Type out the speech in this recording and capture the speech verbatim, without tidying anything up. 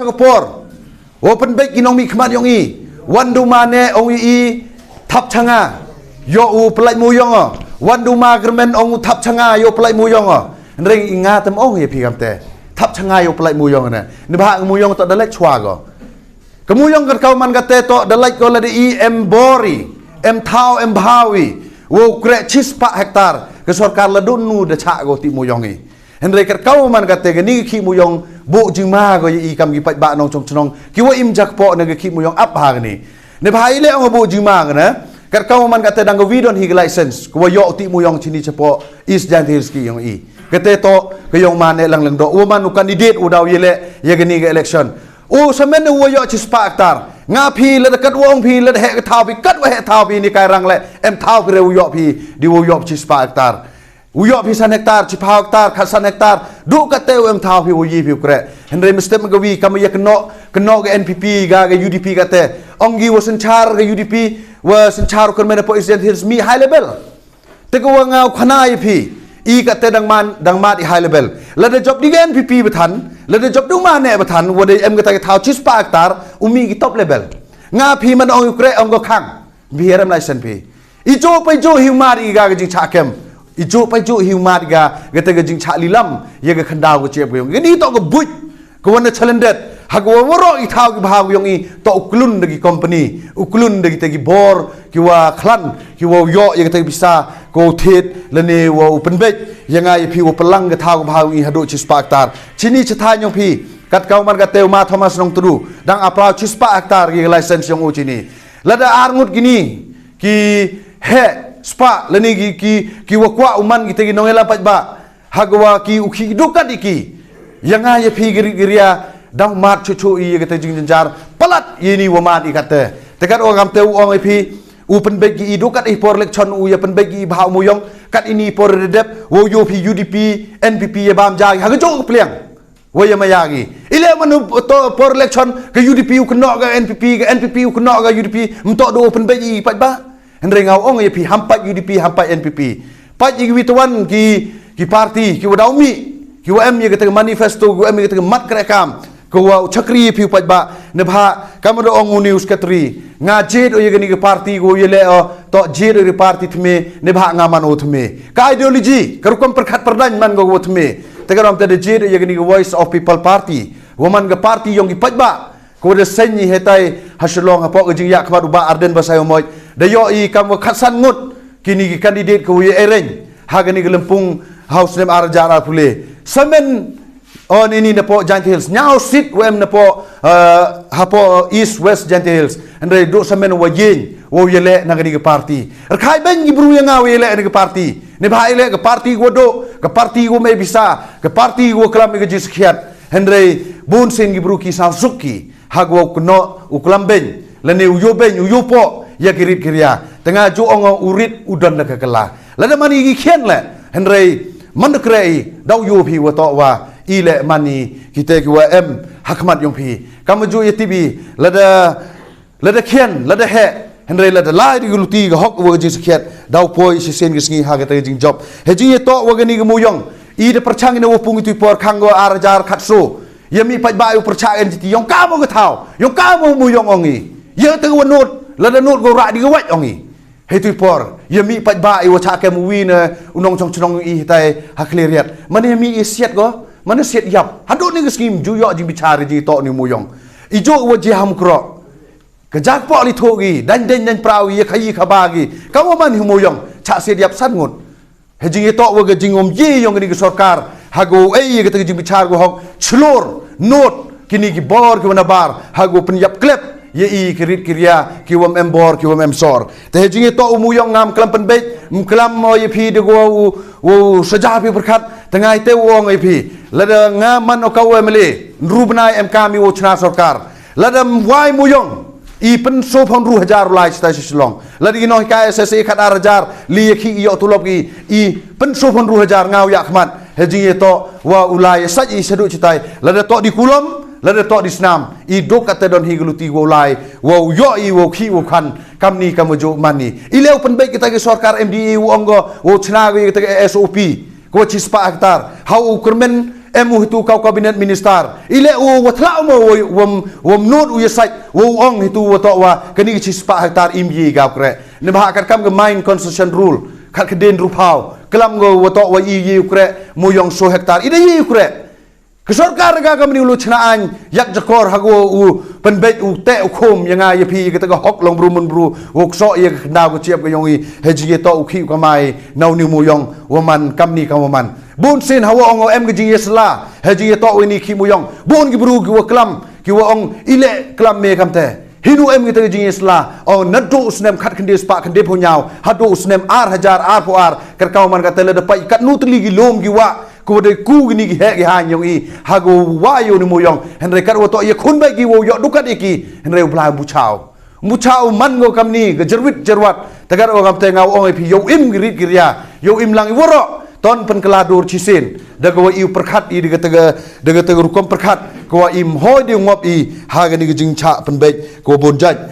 ka por. Wow pynbeit ki nongmihkhmat yong i. Wan du ma ne ong i thap changa. Yow u pynlait muyong o. Wan du ma kyrmen ong u thap changa yow pynlait muyong o. Hynrei nga tem ong ya phi kamte. Thap changa yow pynlait muyong ne. Ni ba ka muyong to da lait chwa go. Ka muyong kat kaw man kate to da lait ko lada i em bor i. Em thaw em bhaw i. Wow kreh chispah hektar. Ka sorkar la dun nu da chah go ti muyong i. Hynrei kat kaw man kate kani ka khih muyong buh jingma ko ya i kam ki paidbah nongchong chnong ki wa im jakpoh na ka khih muyong ap ha kani. Ne bha i le ong buh jingma kane. Kat kaw man kate dang ka wi don hi ka license ko wa yoh ti muyong chini chapoh East Jaintia Hills ki yong i. Kate to ka yong ma ne lang lang do u man u candidate u daw ye le ya kani ka election. U samen u wa yoh chispah hektar. Nga phi lada kat wa ong phi lada heh ka thaw phi kat wa heh thaw phi ni kai rang le em thaw kre u yoh phi di u yoh chispah hektar. U yoh phi san hektar, chiphaw hektar, khat san hektar. Duk kate u em thaw phi u yi phi u kreh. Hynrei mesti ma ka wi kam ya kno kno ka N P P ga ka U D P kate. Ong gi wa synchar ka U D P wa synchar u kyrmen hapoh East Jaintia Hills mih high level. Te ka wa nga u khana ya phi. I kate dang man dang mat i high level. Lada job di ka N P P bathan, lada job di u ma ne bathan, wa dei em kata ka thaw chispah hektar, u mih ki top level. Nga phi man ong u kreh ong ko khang. Bi herem lai sen phi. I ju pa i ju hi u mad i ga ka jingchah kem. I ju pa i ju hi u mad i ga kata ka jingchah lilam ya ka khandaw ka chep ka yong. Kani to ka buit ka wan na challendet. Ha ka wa waroh i thaw ki bha ka yong i to u klun da ki company. U klun da kita ki bor ki wa khlan ki wa u yoh ya kata ki pisa ko u thied lane wa u pynbeit ya nga ya phi wa pynlang ka thaw ka bha ka yong i haduh chispah hektar. Chini chithai yong phi kat kaw man kate u ma Thomas Nongtdu dang apply chispah hektar ki license yong u chini. Lada ar ngut kini ki heh spah lane ki ki ki wa kwah u man kita ki nongïalam paidbah ha ka wa ki u khih dukat i ki. Ya nga ya phi ki rit ki ria dang mat chuh chuh i ya kata jingjynjar palat ya ini wa mat i kata. Te kat wa kamte u ong ya phi u pynbeit ki i dukat i por election u ya pynbeit ki i bha u muyong kat ini por redep wa u yoh phi U D P N P P ya bam ja ha ka jong ka pliang. Wa ya maya gi. Ile manu to por election ka U D P u kno ga N P P ga N P P u kno ga U D P mto do open bej i paidbah. Hynrei nga ong ya phi ham paid U D P ham paid N P P. Paid i wi tawan ki ki party ki wa daw mi ki wa em ya kata manifesto ki wa em ya kata mat kre kam. Ka wa u chakri ya phi paidbah ne bha kam do ong u news katri. Nga jed o ya kani ka party ko ya le o to jed o ya party thme ne bha nga man o thme. Ka ideology ka rukom perkhat perdain man ko thme. Te ka ram te da jed ya kani ka Voice of People Party. Wa man ka party yong ki paidbah. Ko da seng ni hetai ha Shillong ha pok ka jingyak khmat u ba Ardent Basaiawmoit. Da yo i kam wa khatsan ngut kini ki candidate ko ya ereng ha kani ka lempung House nem arjar arpule. Samen o ni ni na pok Jaintia Hills. Nyaw sit wa em na pok ha pok East West Jaintia Hills. Hynrei do samen wa yin wa ya le na kani ka party. Rkhai ben ki bru ya nga wa ya le na ka party. Ni bha ile ka party go do ka party go me bisa ka party go klam ka jis khiat. Hynrei bun sin ki bru ki sa suk ki ha go kno u klam ben lane u yo ben u yo po ya ki rit ki ria. Tanga ju ong u rit u don da ka kala lada mani ki khian le. Hynrei man da krei dau yo phi wa to wa ile mani ki te ki wa em hakmat yong phi kam ju ya tibi lada Lada khian lada he hynrei lada lai di guluti ga hok wa jing sakhiat dau poi si sen ga sngi ha ga ta jing job. He jing ye to wa gani ga muyong i da perchang ina wa pung itu por khang go arjar khatso. Ya mi paj ba yu perchang en jiti yong ka mo ga thau yong ka mo muyong ongi. Ya ta wa not lada not go ra di ga waj ongi. He tu por ya mi paj ba i wa cha ke mu wi na unong chong chnong i tai ha khliriat. Mane mi i siat go mane siat yap. Hadu ni ga sngi ju yo jing bichar jing to ni muyong. I jo wa jiham kro. Ka jak pok li thok gi dain dain dain prau gi ya khayi khaba gi ka wa man hi muyong cha siat yap san ngut. He jing ito wa ga jing um ye yong ni ka sorkar ha go ei ya ka ta jing bichar go hok chlor not kini ki bor ki wana bar ha go pen yap klep ya i ki rit ki ria ki wam em bor ki wam em sor. Te he jing ito u muyong ngam klam pen bej mklam mo ya phi de go u u saja phi perkhat tengai te u ong ya phi lada nga man o ka u M L A nru bnai em kam i u chna sorkar. Lada wai muyong i pynso pon ru hajar u lai stai si Shillong. Lada i noh ka S S A khat ar hajar li ya khi i yok tulop ki i pynso pon ru hajar ngau ya khmat. He jing ye to wa u lai saj i sadu chitai. Lada to di kulom lada to di snam i dok kate don hi gluti wa u lai wa u yo i wa u khi wa u khan kam ni kam ju man ni. I leu pynbeit kita ki sorkar M D A u ong go wa u chna go kita ki S O P. Ko chispa hektar ha u kermen Em u hitu ka u cabinet minister. I leh u wa thlah mo wa, wa, wa mnud u yasait, wa u ong hitu wa toh wa kani ka shispah hektar im ye ga u kreh. Neibhah katkam ka mine concession rule, khat ka dien ruphaw. Klam go wa toh wa i ye u kreh, mo yong so hektar. I da ye u kreh. Ka sorkar ka kamni u lu chna ain, yak jakor ha go u pynbeit u teh u khum ya nga ya phi ya kata ka hok long bru mun bru, wa u ksoh ya ka khyndaw ka chiap ka yong i, he jingye toh u khi u kamai, na u ni mo yong, wa man, kamni kam wa man. Bun sien hawa ong em ka jingïasla, he jingïatoh ïa ini ki muyong. Bun ki bru ki wa klam, ki wa ong i leh klam me kamte. Hinu em kita ka jingïasla, ong naduh u snem khat khynde spah khynde phew ñiaw, haduh u snem ar hajar ar phew ar, kat kaw man kata lada pait katnu tylli ki lum ki wa, ko dei ku kini ki heh ki haiñ yong i, ha ko wa ïa u ni muyong. Hynrei kat wa toh ïa khun beit ki wa ïoh dukat ïa ki, hynrei u Blai u buchaw. Mucha u man ngo kamni, ka jerwit jerwat. Tagat o kamte nga ong i phi ïoh im ki rit ki ria, ïoh im lang i waroh. Ton pynkylla dur chisien. Da ka wa i u pyrkhat i da ka tega, da ka tega rukom pyrkhat. Ka wa i mhoi di ngop i ha kani ka jingchah pynbeit ka wa bun jait.